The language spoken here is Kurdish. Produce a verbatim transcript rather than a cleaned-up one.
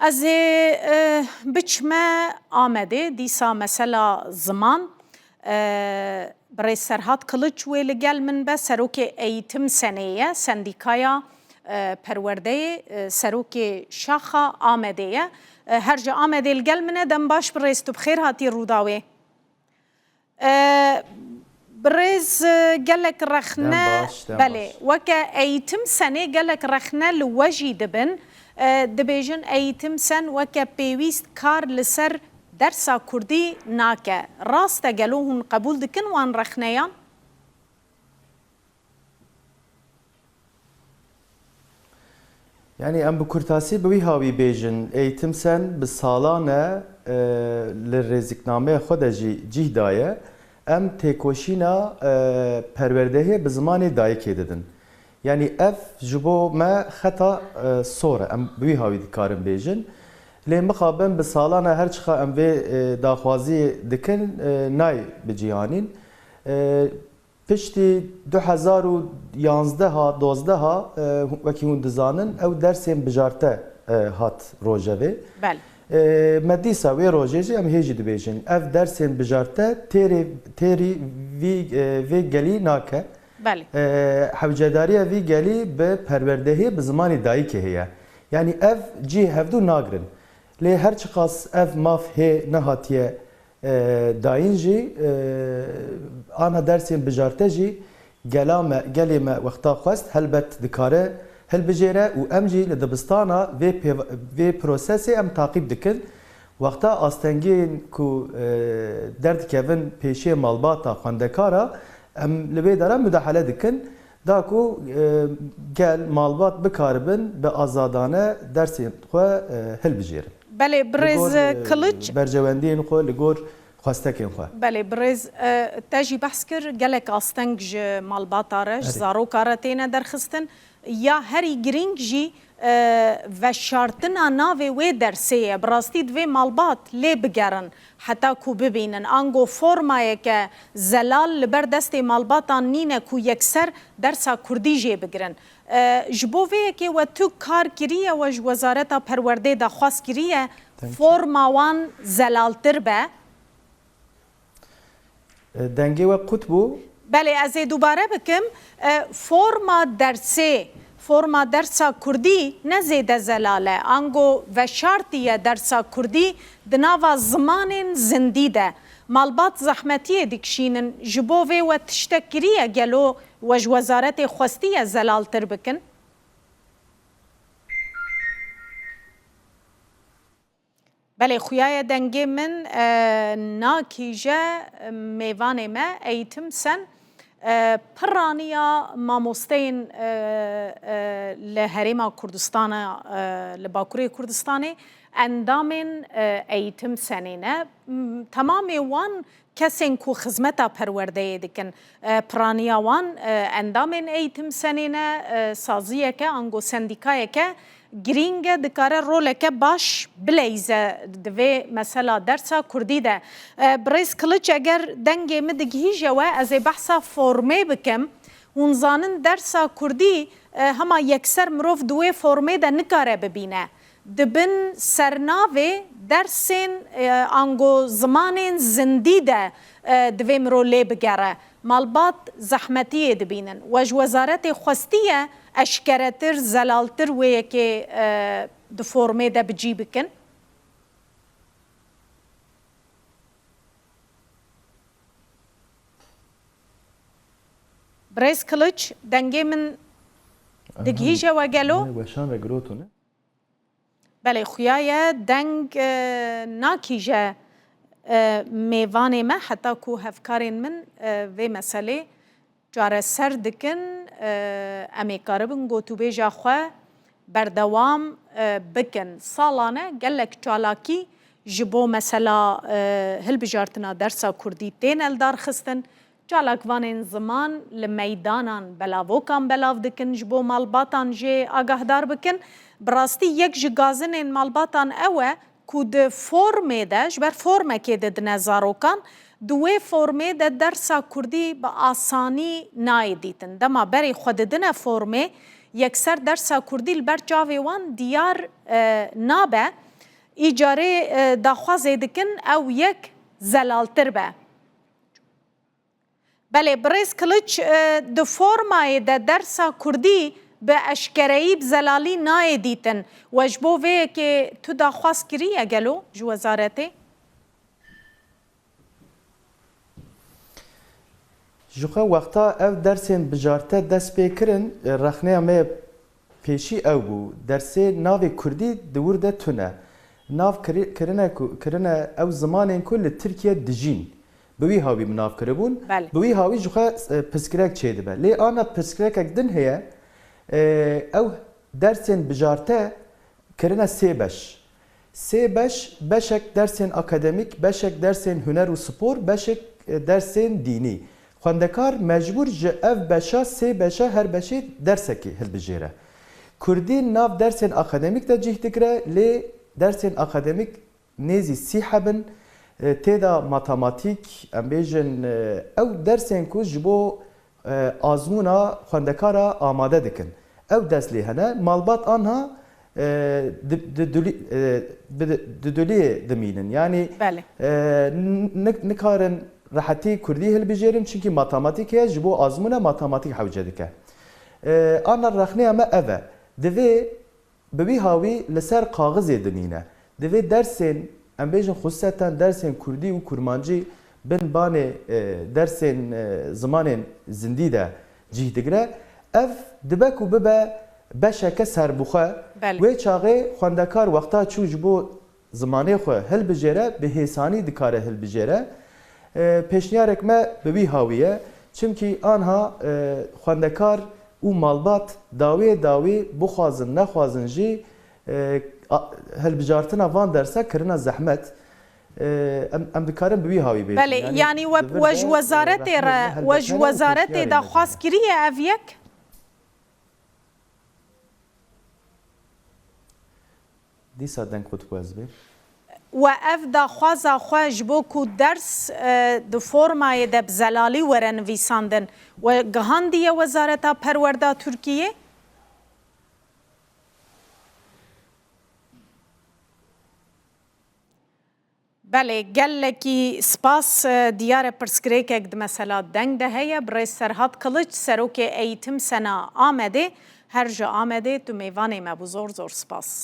Ez ê e, biçime Amedê, dîsa mesela ziman. E, Birêz Serhat Kılıç wê li gel min be, Serokê Eğitim Senê ye, Sendîkaya e, Perwerdeyê, e, Serokê Şaxa Amedê ye. E, her ji Amedê li gel min e, dem baş birêz, tu bi xêr hatî Rûdawê. E, Birêz, e, gelek rexne, Dem baş, dem belê, baş. Weke Eğitim Senê gelek rexne li we jî dibin. E, dibêjin Eğitim Sen weke pêwîst kar li ser dersa kurdî nake. Rast e, gelo hûn qebûl dikin wan rexneyan? Yanî em bi kurtasî bi wî hawî bêjin, Eğitim Sen bi salan e, e, li rêziknameya xwe de jî cih daye, em têkoşîna, e, perwerdehê bi zimanê dayikê didin. Yanî ev ji bo me xeta, e, sor e, em bi wî hawî dikarin bêjin. Lê mixabin bi salan e her çiqa em vê, e, daxwaziyê dikin, e, nayê biciyanîn. E, Piştî du hezar û yanzdeh a, dozdeh a, e, wekî hûn dizanin, ew dersên bijarte, e, hat rojevê. Belê. E, me dîsa wê rojê jî em hê jî dibêjin. Ev dersên bijarte têrê, têrî vî, e, vê gelî nake. Belê. E, hewcedariya vî gelî bi perwerdehê, bi zimanê dayikê heye. Yanî ev cihê hevdû nagirin. Lê her çiqas ev maf hê nehatiye e, dayîn jî, e, ana dersên bijarte jî gela me, gelê me wexta xwest helbet dikare hilbijêre û em jî li dibistana vê pêv-, vê prosesê em taqîb dikin. Wexta astengên ku, e, derdikevin pêşiyê malbata xwendekara, em li vê dera mudahele dikin. Da ku, e, gel, malbat bikaribin bi azadane dersên xwe, e, hilbijêrin. Belê, Li birêz gor, e, Kılıç. Berjewendiyên xwe, li gor xwestekên xwe. Belê, birêz, e, te jî behs kir, gelek asteng ji malbata re, ji Erê. zaroka re têne derxistin. Ya herî girîng jî, e, veşartina navê wê dersê ye. Bi rastî divê malbat lê bigerin. Heta ku bibînin, ango formayeke zelal li ber destê malbatan nîne ku yekser dersa kurdî jê bigirin. E, ji bo vê yekê we tu kar kiriye, we ji Wezareta Perwerdê daxwaz kiriye, Thank you. forma wan zelaltir be? E, dengê we qut bû. Belê, ez ê dubare bikim. E, forma dersê, forma dersa kurdî ne zêde zelal e. Ango veşartiye dersa kurdî di nava zimanên zindî de. Malbat zehmetiyê dikişînin. Ji bo vê we tiştek kiriye gelo we ji wezaretê xwestiye zelaltir bikin? Belê, xuya ye dengê min, e, nakîje, e, mêvanê me, Eğitim Sen, e, piraniya mamosteyên, e, e, li Herêma Kurdistana, e, li Bakurê Kurdistanê, endamên, e, Eğitim Senê ne. M, temamê wan kesên ku xizmeta perwerdeyê dikin. E, piraniya wan, e, endamên Eğitim Senê ne, e, saziyeke, ango sendîkayeke girîng e, dikare roleke baş bileyze di vê mesela dersa kurdî de. E, Birêz Kiliç, eger dengê min digihîje we, ez ê behsa formê bikim. Hûn zanin dersa kurdî, e, hema yekser mirov di wê formê de nikare bibîne. Di bin sernavê dersên, e, ango zimanên zindî de, e, divê mirov lê bigere. Malbat zehmetiyê dibînin. We ji wezaretê xwestiye eşkeretir, zelaltir wê yekê, e, di formê de bi cî bikin? Birêz Kiliç, dengê min digihîje we gelo? Weşan re girotûne. Belê, xuya ye, deng, e, nakîje, e, mêvanê me, heta ku hevkarên min, e, vê meselê çareser dikin, e, em ê karibin gotûbêja xwe berdewam, e, bikin. Salane gelek çalakî ji bo mesela, e, hilbijartina dersa kurdî têne lidarxistin. Çalakvanên ziman li meydanan belavokan belav dikin, ji bo malbatan jê agahdar bikin. Bi rastî yek ji gazinên malbatan ew e ku di formê de, ji ber formekê didine zarokan, di wê formê de dersa kurdî bi asanî nayê dîtin. Dema berê xwe didine formê, yekser dersa kurdî li ber çavê wan diyar, e, nabe. Îcarê e, daxwazê dikin ew yek zelaltir be. Belê, birêz Kiliç, e, di formayê de dersa kurdî bi eşkereyî, bi zelalî nayê dîtin. We ji bo vê yekê tu daxwaz kiriye gelo ji wezaretê? Ji xwe wexta ev dersên bijarte dest pê kirin, rexneya me pêşî ew bû, dersê navê kurdî di wir de tune. Nav kiri- kirine ku kirine ew zimanên ku li Tirkiye dijîn. Bi wî hawî bi nav kiribûn. Belê. Bi wî hawî ji xwe e, pirsgirêk çêdibe. Lê ana pirsgirêkek din heye, e, ew dersên bijarte kirine sê beş. Sê beş, beşek dersên akademîk, beşek dersên huner û spor, beşek e, dersên dînî. Xwendekar mecbûr ji ev beşa sê beşa her beşê dersekî hilbijêre. Kurdî nav dersên akademîk de cih digire, lê dersên akademîk nêzî sî heb in. E, tê de matematîk, em bêjin, e, ew dersên ku ji bo e, azmûna xwendekara amade dikin. Ew dest lê hene, malbat anha e, di- di dulî- e, bi- di duliyê dimînin. Yanî Belê. e, n- nik- nikarin rehetî kurdî hilbijêrin, çimkî matematîk heye, ji bo azmûna matematîk hewce dike. E, ana rexneya me ev e. Divê bi wî hawî li ser kaxizê dimîne. Divê dersên, em bêjin xusûseten dersên kurdî û kurmancî bin banê e, dersên e, zimanên zindî de cih digire. Ev dibe ku bibe beşeke serbixwe. Belê. Wê çaxê xwendekar wexta çû ji bo zimanê xwe hilbijêre, bi hêsanî dikare hilbijêre. E, pêşniyarek me bi wî hawî ye. Çimkî anha e, xwendekar û malbat dawê dawî bixwazin nexwazin jî e, a- hilbijartina van dersa kirina zehmet. E, em, em dikarin bi wî hawî bêjin. Belê, yanî we, di vir we de, ji e, wezaretê rexneyek re, me we ji helbetmene û wezaretê pêşniyarê me daxwaz daye. Kiriye ev yek? Dîsa deng xwe dixwe ez bê. We ev daxwaza xwe ji bo ku ders e, di formayê de bi zelalî were nivîsandin, we gihandiye Wezareta Perwerda Tirkiyê? Belê, gelekî spas. Diyar e pirsgirêkek di mesela deng de heye. Birêz Serhat Kiliç, Serokê Eğitim Sena Amedê, her ji Amedê tu mêvanê me bû. Zor zor spas.